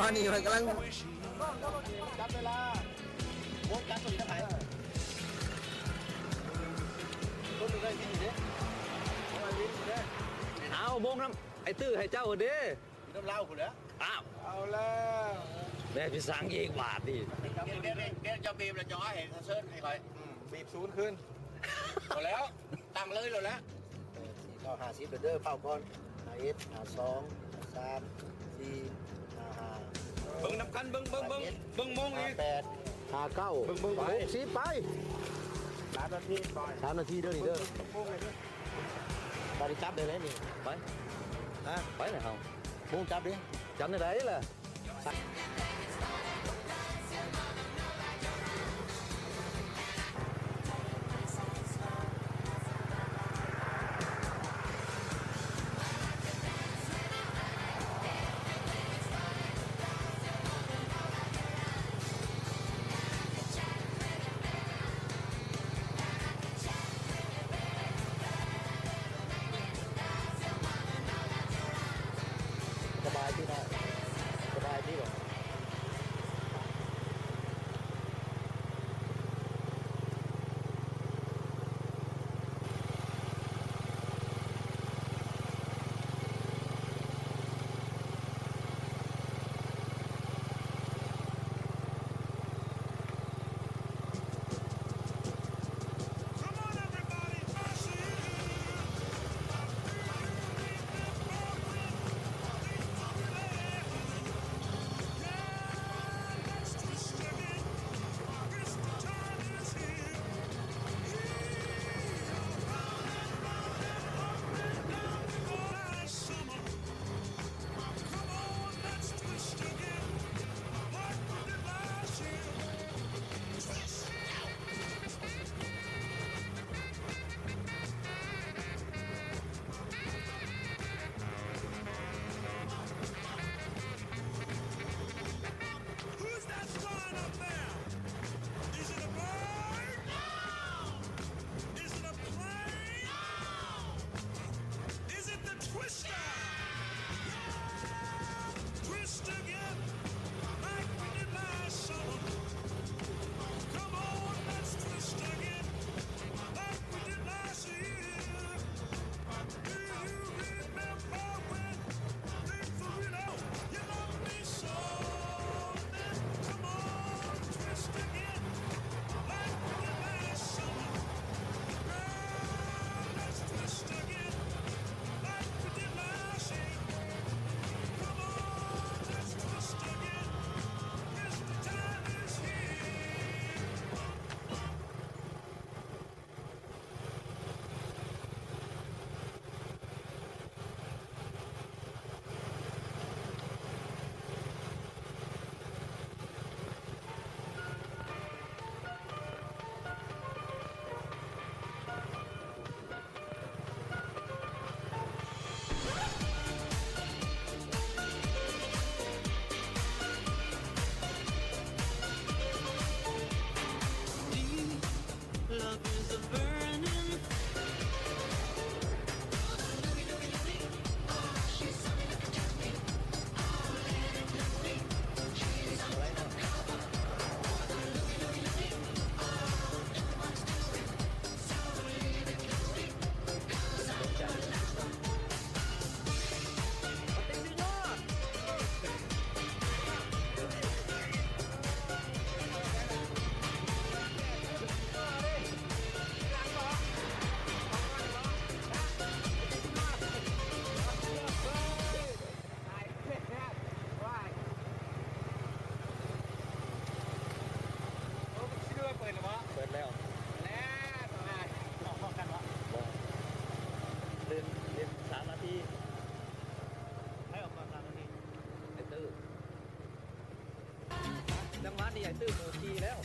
ອັນນີ້ຂ້ອຍກຳລັງຈັບເວລາ ໂມງຈັບຕົວນີ້ນຳໃຜ? ຕົ້ນໜຶ່ງໄດ້ວິນເດ້ ໂອ້ຍ ວິນເດ້. ເອົາ ໂມງນຳໄອ້ຕື້ໃຫ້ເຈົ້າເດ້ ຢູ່ນຳລາວພຸ້ນແຫຼະ. ອ້າວ ເອົາແລ້ວ ແມ່ນພີ່ສັງອີກບາດນີ້. ດຽວ ດຽວ ດຽວເຈົ້າບີບແລ້ວເຈົ້າໃຫ້ເຊີນໃຫ້ຂ້ອຍ. ອືມ ບີບສູນຄືນ. ເອົາແລ້ວ ຕັ້ງເລີຍໂລດແຫຼະ. ເອີ ສີ່ເກົ້າຫ້າສິບເດີ ເຝົ້າກ່ອນ. ຫ້າເອັດ ຫ້າສອງ ຫ້າສາມ ຫ້າສີ່ ຫ້າຫ້າ ເບິ່ງນຳກັນ ເບິ່ງ ເບິ່ງ ເບິ່ງ ເບິ່ງໂມງອີກ ຫ້າແປດ ຫ້າເກົ້າ ເບິ່ງ ເບິ່ງ ຫົກສິບ ໄປ. ສາມນາທີ ສາມນາທີເດີນີ້ເດີ. ບາດນີ້ຈັບໄດ້ແລ້ວນີ້. ໄປ ຮະ ໄປແລ້ວເຮົາ ໂມງຈັບເດ້. ຈຳໄດ້ຫຼະ. ສະບາຍດີເນາະ ສະບາຍດີບໍ່? Who's that flying up there? Is it a bird? No! Is it a plane? No! Is it the Twister? Yeah! Twist again, like we did last summer. Come on, let's twist again, like we did last year. Love is a burning ໂອ້ ມັນຊິເດີນເປີດແລ້ວບໍ່? ເປີດແລ້ວ ແລ້ວ ສະບາຍ ອອກພ້ອມກັນບໍ່? ບໍ່ ເລື່ອນ ເລື່ອນສາມນາທີ ໃຜອອກກ່ອນສາມນາທີ? ໄອ້ຕື້. ຈັງຫວະນີ້ໄອ້ຕື້ໂມຂີ່ແລ້ວ.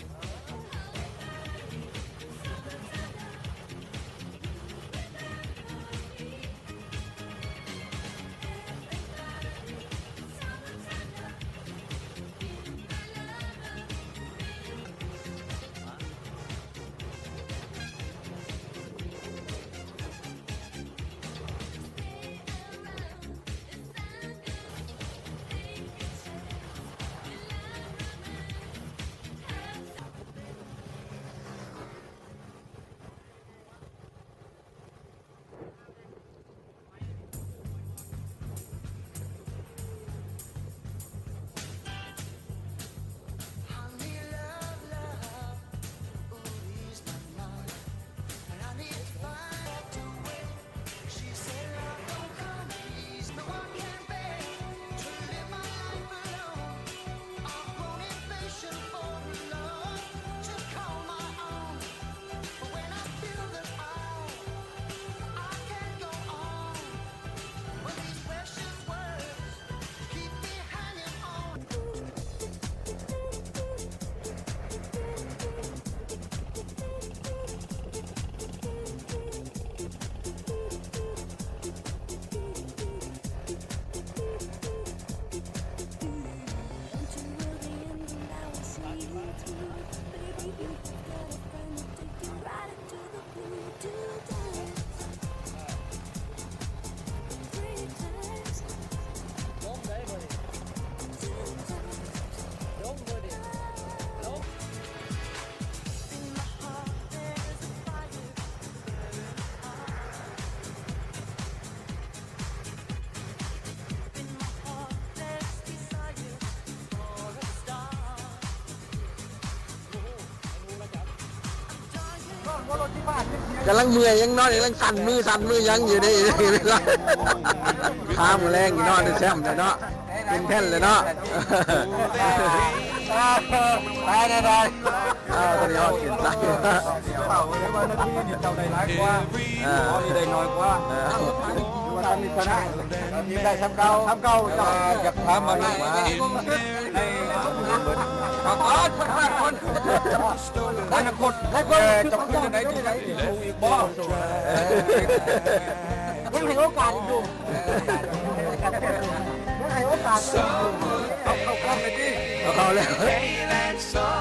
ກຳລັງເມື່ອຍ ຍັງນອນ ກຳລັງສັ່ນມື ສັ່ນມື ຍັງຢູ່ເດ້. ຄາມແລງນອນແຊມເນາະ ເປັນແຜ່ນເລີຍເນາະ. ຕາຍ ຕາຍ ຕາຍ. ອ່າ ຕອນນີ້ເຮົາກິນໄດ້ ເຂົ້າໄດ້ວ່ານາທີນີ້ເຈົ້າໄດ້ຫຼາຍກວ່າ ອ່າ ຂ້ອຍນີ້ໄດ້ໜ້ອຍກວ່າ ອ່າ ວ່າທຳນີ້ຊະນະ ນາທີໄດ້ສ່ຳເກົ່າ ສ່ຳເກົ່າ. ເຈົ້າຢາກຖາມວ່າ ໃນ ໃນ ອະນາຄົດ ເຈົ້າຄິດຈັ່ງໃດ ຊິໄດ້ຢູ່ອີກບໍ່? ຍັງໃຫ້ໂອກາດອີກຢູ່ ຍັງໃຫ້ໂອກາດອີກຢູ່. ເອົາ ເຂົ້າກ່ອນເລີຍຕິ ເອົາ ເຂົ້າແລ້ວ.